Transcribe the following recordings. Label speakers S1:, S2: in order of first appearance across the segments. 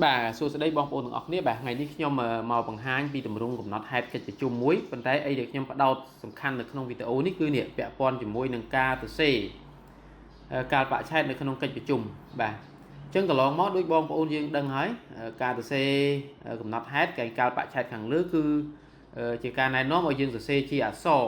S1: បាទសួស្តីបងប្អូនទាំងអស់គ្នាបាទថ្ងៃនេះខ្ញុំមកបង្ហាញពីទម្រង់កំណត់ហេតុកិច្ចប្រជុំមួយប៉ុន្តែអីដែលខ្ញុំផ្ដោតសំខាន់នៅក្នុងវីដេអូនេះគឺនេះពាក់ព័ន្ធជាមួយនឹងការសរសេរកាលបរិច្ឆេទនៅក្នុងកិច្ចប្រជុំបាទអញ្ចឹងកន្លងមកដូចបងប្អូនយើងដឹងហើយការសរសេរកំណត់ហេតុកាលបរិច្ឆេទខាងលើគឺជាការណែនាំឲ្យយើងសរសេរជាអក្សរ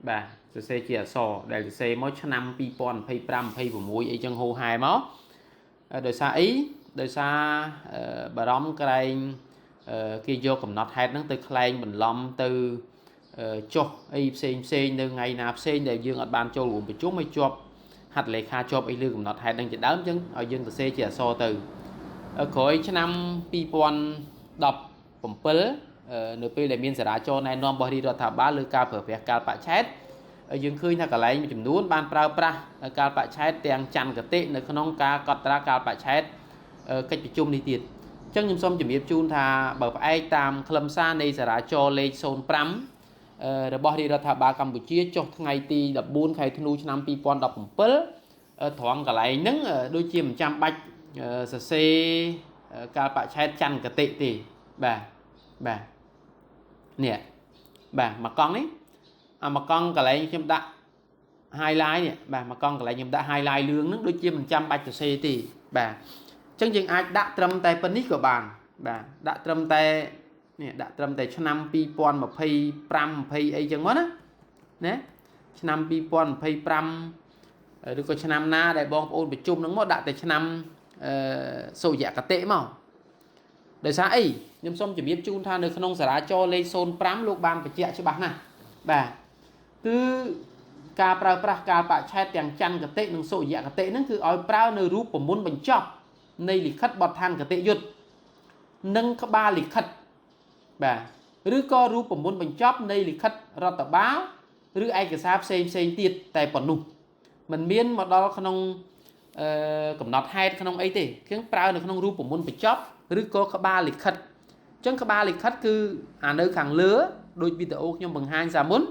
S1: បាទសរសេរជាអក្សរដែលសរសេរមកឆ្នាំ2025 26អីចឹងហូហែមកដោយសារអីដោយសារបារម្ភក្រែងគេយកកំណត់ហេតុហ្នឹងទៅក្លែងបន្លំទៅចុះអីផ្សេងផ្សេងនៅថ្ងៃណាផ្សេងដែលយើងអត់បានចូលរួមប្រជុំឲ្យជាប់ហត្ថលេខាជាប់អីលើកំណត់ហេតុហ្នឹងជាដើមអញ្ចឹងឲ្យយើងសរសេរជាអក្សរទៅក្រោយឆ្នាំ2017នៅពេលដែលមានសារាចរណែនាំរបស់រាជរដ្ឋាភិបាលលើការប្រើប្រាស់កាលបរិច្ឆេទយើងឃើញថាកន្លែងមួយចំនួនបានប្រើប្រាស់កាលបរិច្ឆេទទាំងចន្ទគតិនៅក្នុងការកត់ត្រាកាលបរិច្ឆេទកិច្ចប្រជុំនេះទៀតអញ្ចឹងខ្ញុំសូមជម្រាបជូនថាបើផ្អែកតាមខ្លឹមសារនៃសារាចរលេខ05របស់រាជរដ្ឋាភិបាលកម្ពុជាចុះថ្ងៃទី14ខែធ្នូឆ្នាំ2017ត្រង់កន្លែងហ្នឹងដូចជាមិនចាំបាច់សរសេរកាលបរិច្ឆេទចន្ទគតិទេបាទបាទនេះបាទមួយកង់នេះអាមួយកង់កន្លែងខ្ញុំដាក់ highlight នេះបាទមួយកង់កន្លែងខ្ញុំដាក់ highlight លឿងហ្នឹងដូចជាមិនចាំបាច់សរសេរទេបាទអញ្ចឹងយើងអាចដាក់ត្រឹមតែប៉ុណ្នេះក៏បានបាទដាក់ត្រឹមតែនេះដាក់ត្រឹមតែឆ្នាំ2025 20អីចឹងមកណាណាឆ្នាំ2025ឬក៏ឆ្នាំណាដែលបងប្អូនប្រជុំហ្នឹងមកដាក់តែឆ្នាំសុយគតិមកដោយសារអីខ្ញុំសូមជម្រាបជូនថានៅក្នុងសារាចរលេខ05លោកបានបញ្ជាក់ច្បាស់ណាស់បាទគឺការប្រើប្រាស់កាលបរិច្ឆេទទាំងចន្ទគតិនិងសុយគតិហ្នឹងគឺឲ្យប្រើនៅរូបមន្តបញ្ចប់នៃលិខិតបទដ្ឋានគតិយុត្តនិងក្បាលលិខិតបាទឬក៏រូបមន្តបញ្ចប់នៃលិខិតរដ្ឋបាលឬឯកសារផ្សេងផ្សេងទៀតតែប៉ុណ្ណោះมันមានមកដល់ក្នុងកំណត់ហេតុក្នុងអីទេគឺប្រើនៅក្នុងរូបមន្តបញ្ចប់ឬក៏ក្បាលលិខិតអញ្ចឹងក្បាលលិខិតគឺអានៅខាងលើដូចវីដេអូខ្ញុំបង្ហាញសាមុន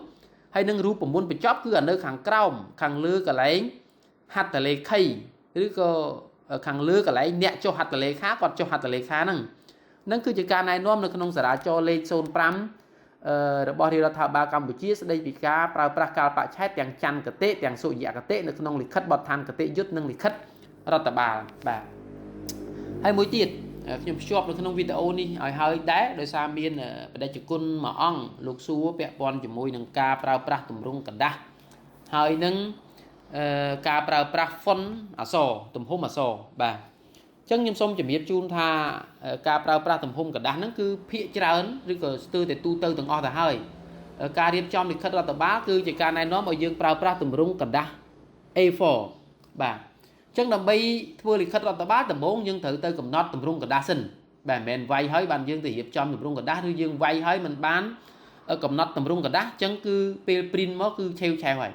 S1: ហើយនឹងរូបមន្តបញ្ចប់គឺអានៅខាងក្រោមខាងលើកន្លែងហត្ថលេខីឬក៏ខាងលើកន្លែងអ្នកចុះហត្ថលេខាគាត់ចុះហត្ថលេខាហ្នឹងនឹងគឺជាការណែនាំនៅក្នុងសារាចរលេខ05របស់រាជរដ្ឋាភិបាលកម្ពុជាស្ដីពីការប្រើប្រាស់កាលបរិច្ឆេទទាំងចន្ទគតិទាំងសុយគតិនៅក្នុងលិខិតបទដ្ឋានគតិយុត្តនិងលិខិតរដ្ឋបាលបាទហើយមួយទៀតខ្ញុំភ្ជាប់នៅក្នុងវីដេអូនេះឲ្យហើយដែរដោយសារមានបដិជគុណមួយអង្គលោកសួរពាក់ព័ន្ធជាមួយនឹងការប្រើប្រាស់ទម្រង់ក្រដាសហើយនឹងការប្រើប្រាស់ font អក្សរទំហំអក្សរបាទអញ្ចឹងខ្ញុំសូមជម្រាបជូនថាការប្រើប្រាស់ទំហំក្រដាសហ្នឹងគឺភាគច្រើនឬក៏ស្ទើរតែទូទៅទាំងអស់ទៅហើយការរៀបចំលិខិតរដ្ឋបាលគឺជាការណែនាំឲ្យយើងប្រើប្រាស់ទម្រង់ក្រដាស A4 បាទអញ្ចឹងដើម្បីធ្វើលិខិតរដ្ឋបាលដំបូងយើងត្រូវទៅកំណត់ទម្រង់ក្រដាសសិនបាទមិនមែនវាយហើយបានយើងទៅរៀបចំទម្រង់ក្រដាសឬយើងវាយហើយមិនបានកំណត់ទម្រង់ក្រដាសអញ្ចឹងគឺពេល print មកគឺឆេវឆាវហើយ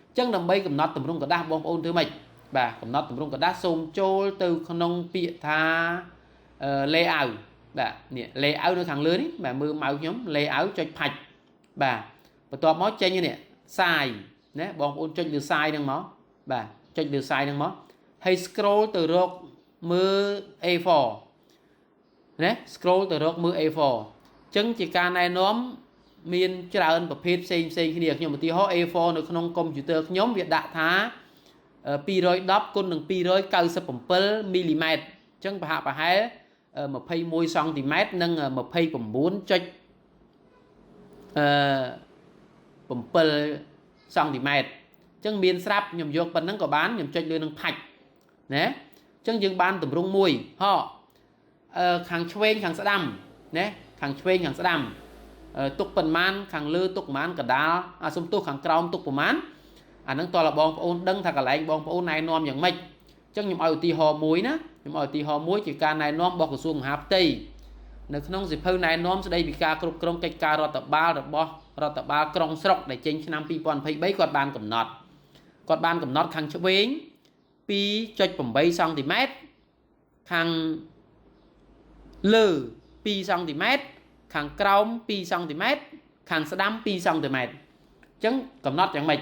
S1: អញ្ចឹងដើម្បីកំណត់ទម្រង់ក្រដាសបងប្អូនធ្វើម៉េចបាទកំណត់ទម្រង់ក្រដាសសូមចូលទៅក្នុងពាក្យថា layout បាទនេះ layout នៅខាងលើនេះបាទមើលម៉ៅខ្ញុំ layout ចុចផាច់បាទបន្ទាប់មកចេញនេះ size ណាបងប្អូនចុចលើ size ហ្នឹងមកបាទចុចលើ size ហ្នឹងមកហើយ scroll ទៅរកមើល A4 ណា scroll ទៅរកមើល A4 អញ្ចឹងជាការណែនាំមានច្រើនប្រភេទផ្សេងផ្សេងគ្នាខ្ញុំឧទាហរណ៍ A4 នៅក្នុងកុំព្យូទ័រខ្ញុំវាដាក់ថា210គុណនឹង297មីលីម៉ែត្រអញ្ចឹងប្រហាក់ប្រហែល21សង់ទីម៉ែត្រនិង29ចុច7សង់ទីម៉ែត្រអញ្ចឹងមានស្រាប់ខ្ញុំយកប៉ុណ្ណឹងក៏បានខ្ញុំចុចលើនឹងផាច់ណាអញ្ចឹងយើងបានទម្រង់មួយហោខាងឆ្វេងខាងស្ដាំណាខាងឆ្វេងខាងស្ដាំទុកប៉ុន្មានខាងលើទុកប៉ុន្មានកដាលអាសុំទោសខាងក្រោមទុកប៉ុន្មានអាហ្នឹងតើបងប្អូនដឹងថាកន្លែងបងប្អូនណែនាំយ៉ាងម៉េចអញ្ចឹងខ្ញុំឲ្យឧទាហរណ៍មួយណាខ្ញុំឲ្យឧទាហរណ៍មួយជាការណែនាំរបស់ក្រសួងមហាផ្ទៃនៅក្នុងសៀវភៅណែនាំស្ដីពីការគ្រប់គ្រងកិច្ចការរដ្ឋបាលរបស់រដ្ឋបាលក្រុងស្រុកដែលចេញឆ្នាំ2023គាត់បានកំណត់ខាងឆ្វេង 2.8 សង់ទីម៉ែត្រខាងលើ2សង់ទីម៉ែត្រខាងក្រោម2សង់ទីម៉ែត្រខាងស្ដាំ2សង់ទីម៉ែត្រអញ្ចឹងកំណត់យ៉ាងម៉េច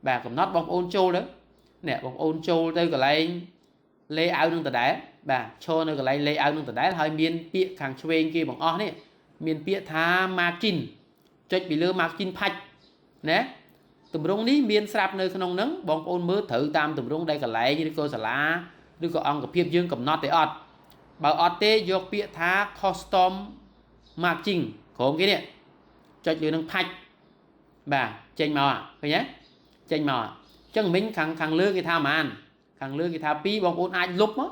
S1: បាទកំណត់បងប្អូនចូលទៅនេះបងប្អូនចូលទៅកន្លែង layout នឹងដដែល បាទឈរនៅកន្លែង layout នឹងដដែលហើយមានពាក្យខាងឆ្វេងគេបងអស់នេះមានពាក្យថា margin ចុចពីលើ margin ផាច់ណាទម្រង់នេះមានស្រាប់នៅក្នុងហ្នឹងបងប្អូនមើលត្រូវតាមទម្រង់ដែលកន្លែងឬក៏សាលាឬក៏អង្គភាពយើងកំណត់ទេអត់បើអត់ទេយកពាក្យថា custom margin ក្រុមគេនេះចុចលើនឹងផាច់បាទចេញមកឃើញទេចេញមកអញ្ចឹងមិញខាងលើគេថាប៉ុន្មានខាងលើគេថា2បងប្អូនអាចលុបមក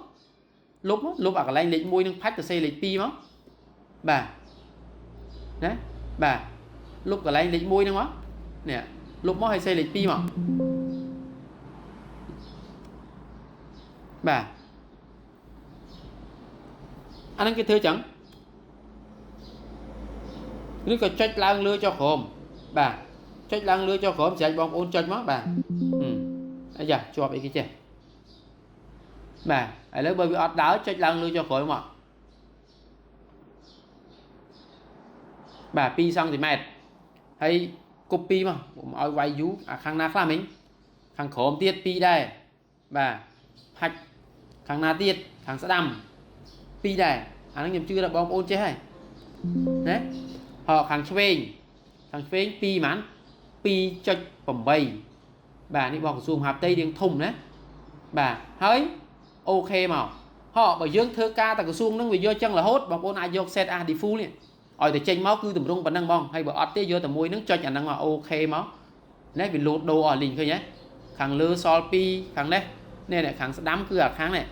S1: លុបមកលុបអាកន្លែងលេខ1នឹងផាច់ទៅសេលេខ2មកបាទណាបាទលុបកន្លែងលេខ1ហ្នឹងមកនេះលុបមកឲ្យសេលេខ2មកបាទអាហ្នឹងគេធ្វើចឹងឬក៏ចុចឡើងលើចុះក្រោមបាទចុចឡើងលើចុះក្រោមស្រេចបងប្អូនចុចមកបាទអាយ៉ាជាប់អីគេចេះបាទឥឡូវបើវាអត់ដើរចុចឡើងលើចុះក្រោយមកបាទ2សង់ទីម៉ែត្រហើយ copy មកកុំឲ្យវាយយូរអាខាងណាខ្លះមិញខាងក្រោមទៀត2ដែរបាទផាច់ខាងណាទៀតខាងស្ដាំ2ដែរអាហ្នឹងខ្ញុំជឿថាបងប្អូនចេះហើយណាហកខាងឆ្វេងខាងឆ្វេង2ហ្មង 2.8 បាទនេះរបស់ក្រសួងមហាផ្ទៃរៀងធំណាបាទហើយអូខេមកហកបើយើងធ្វើការតែក្រសួងហ្នឹងវាយកចឹងរហូតបងប្អូនអាចយក set as default នេះឲ្យតែចេញមកគឺតម្រង់ប៉ុណ្ណឹងហ្មងហើយបើអត់ទេយកតែមួយហ្នឹងចុចអាហ្នឹងមកអូខេមកនេះវាលោតដូរអស់លីងឃើញទេខាងលើសល់2ខាងនេះនេះខាងស្ដាំគឺអាខាងនេះ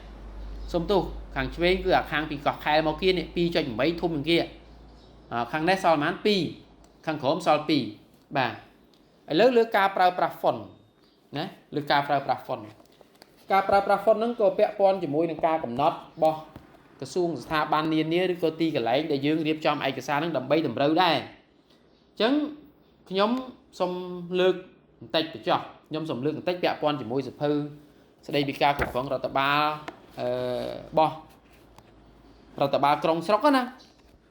S1: សុំទោសខាងឆ្វេងគឺអាខាងពីកោះខែលមកគៀននេះ 2.8 ធំជាងគេខាងនេះសល់ប្រហែល2ខាងក្រោមសល់2បាទឥឡូវលើការប្រើប្រាស់ font ណាលើការប្រើប្រាស់ font ការប្រើប្រាស់ font ហ្នឹងក៏ពាក់ព័ន្ធជាមួយនឹងការកំណត់របស់ក្រសួងស្ថាប័ននានាឬក៏ទីកន្លែងដែលយើងរៀបចំឯកសារហ្នឹងដើម្បីតម្រូវដែរអញ្ចឹងខ្ញុំសូមលើកបន្តិចបញ្ចុះខ្ញុំសូមលើកបន្តិចពាក់ព័ន្ធជាមួយសភៅស្ដីពីការគ្រប់គ្រងរដ្ឋបាលរបស់រដ្ឋបាលក្រុងស្រុកណា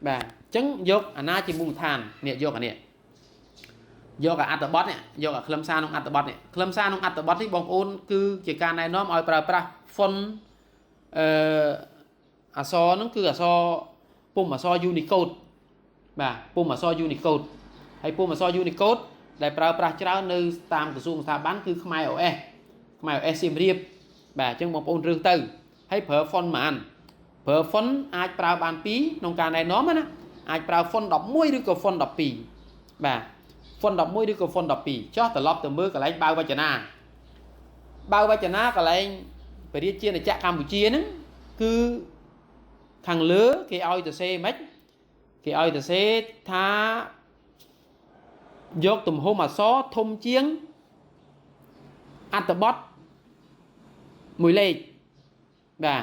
S1: បាទអញ្ចឹងយកអាណាជាមូលដ្ឋាននេះយកអានេះយកអាអត្ថបទនេះយកអាខ្លឹមសារក្នុងអត្ថបទនេះខ្លឹមសារក្នុងអត្ថបទនេះបងប្អូនគឺជាការណែនាំឲ្យប្រើប្រាស់ font អក្សរហ្នឹងគឺអក្សរពុំអក្សរ Unicode បាទពុំអក្សរ Unicode ហើយពុំអក្សរ Unicode ដែលប្រើប្រាស់ច្រើននៅតាមក្រសួងស្ថាប័នគឺខ្មែរ OS ខ្មែរ OS សៀមរាបបាទអញ្ចឹងបងប្អូនរើសទៅហើយប្រើ font ប៉ុន្មានប្រើ font អាចប្រើបាន2ក្នុងការណែនាំណាអាចប្រើ font 11ឬក៏ font 12បាទ font 11ឬក៏ font 12ចុះត្រឡប់ទៅមើលកន្លែងបាវចនាបាវចនាកន្លែងព្រះរាជាណាចក្រកម្ពុជាហ្នឹងគឺខាងលើគេឲ្យទៅសេមិនគេឲ្យទៅសេថាយកទំហំអក្សរធំជាងអត្ថបទមួយលេខបាទ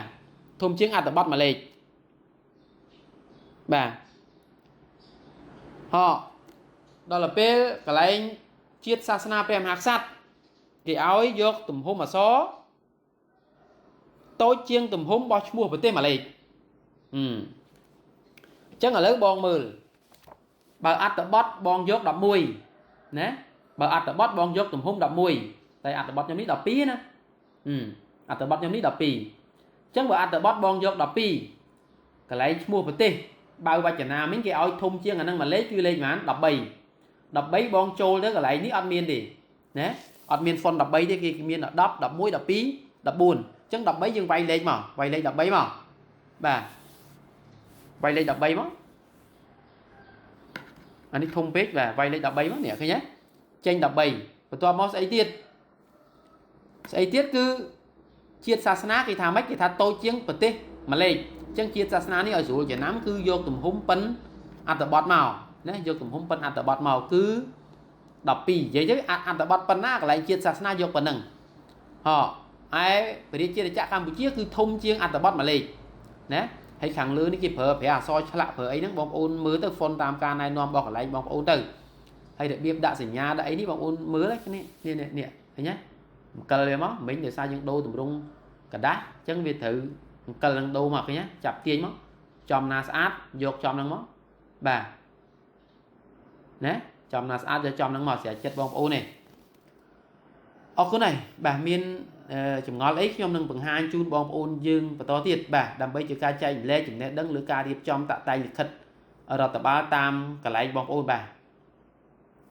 S1: ធំជាងអត្ថបទមួយលេខបាទហកដល់ពេលកន្លែងជាតិសាសនាព្រះមហាក្សត្រគេឲ្យយកទំហំអក្សរតូចជាងទំហំរបស់ឈ្មោះប្រទេសមួយលេខអញ្ចឹងឥឡូវបងមើលបើអត្ថបទបងយក11ណាបើអត្ថបទបងយកទំហំ11តែអត្ថបទខ្ញុំនេះ12ណាអត្ថបទខ្ញុំនេះ12អញ្ចឹងបើអត្ថបទបងយក12កន្លែងឈ្មោះប្រទេសបើវចនាមិញគេឲ្យធំជាងអាហ្នឹងមួយលេខគឺលេខប៉ុន្មាន13 13បងចូលទៅកន្លែងនេះអត់មានទេណាអត់មាន font 13ទេគេមាន10 11 12 14អញ្ចឹង13យើងវាយលេខមកវាយលេខ13មកបាទវាយលេខ13មកអានេះធំពេកបាទវាយលេខ13មកនេះឃើញទេចេញ13បន្ទាប់មកស្អីទៀតស្អីទៀតគឺជាតិសាសនាគេថាម៉េចគេថាតូចជាងប្រទេសម៉ាឡេអញ្ចឹងជាតិសាសនានេះឲ្យស្រួលចំណាំគឺយកទំហំប៉ុនអត្ថបទមកណាយកទំហំប៉ុនអត្ថបទមកគឺ12និយាយទៅអត្ថបទប៉ុណ្ណាកន្លែងជាតិសាសនាយកប៉ុណ្ណឹងហ៎ឯព្រះរាជាណាចក្រកម្ពុជាគឺធំជាងអត្ថបទម៉ាឡេណាហើយខាងលើនេះគេប្រើប្រាស់អក្សរឆ្លាក់ប្រើអីហ្នឹងបងប្អូនមើលទៅ font តាមការណែនាំរបស់កន្លែងបងប្អូនទៅហើយរបៀបដាក់សញ្ញាដាក់អីនេះបងប្អូនមើលនេះនេះនេះឃើញទេអង្គលវាមកមិញដោយសារយើងដូរទម្រង់ក្រដាសអញ្ចឹងវាត្រូវអង្គលនឹងដូរមកឃើញទេចាប់ទាញមកចំណាស្អាតយកចំហ្នឹងមកបាទណាចំណាស្អាតយកចំហ្នឹងមកស្រេចចិត្តបងប្អូននេះអរគុណហើយបាទមាន ចម្ងល់អីខ្ញុំនឹងបង្ហាញជូនបងប្អូនយើងបន្តទៀតបាទដើម្បីជាការចែករំលែកចំណេះដឹងលើការរៀបចំតាក់តែងលិខិតរដ្ឋបាលតាមកន្លែងបងប្អូនបាទ។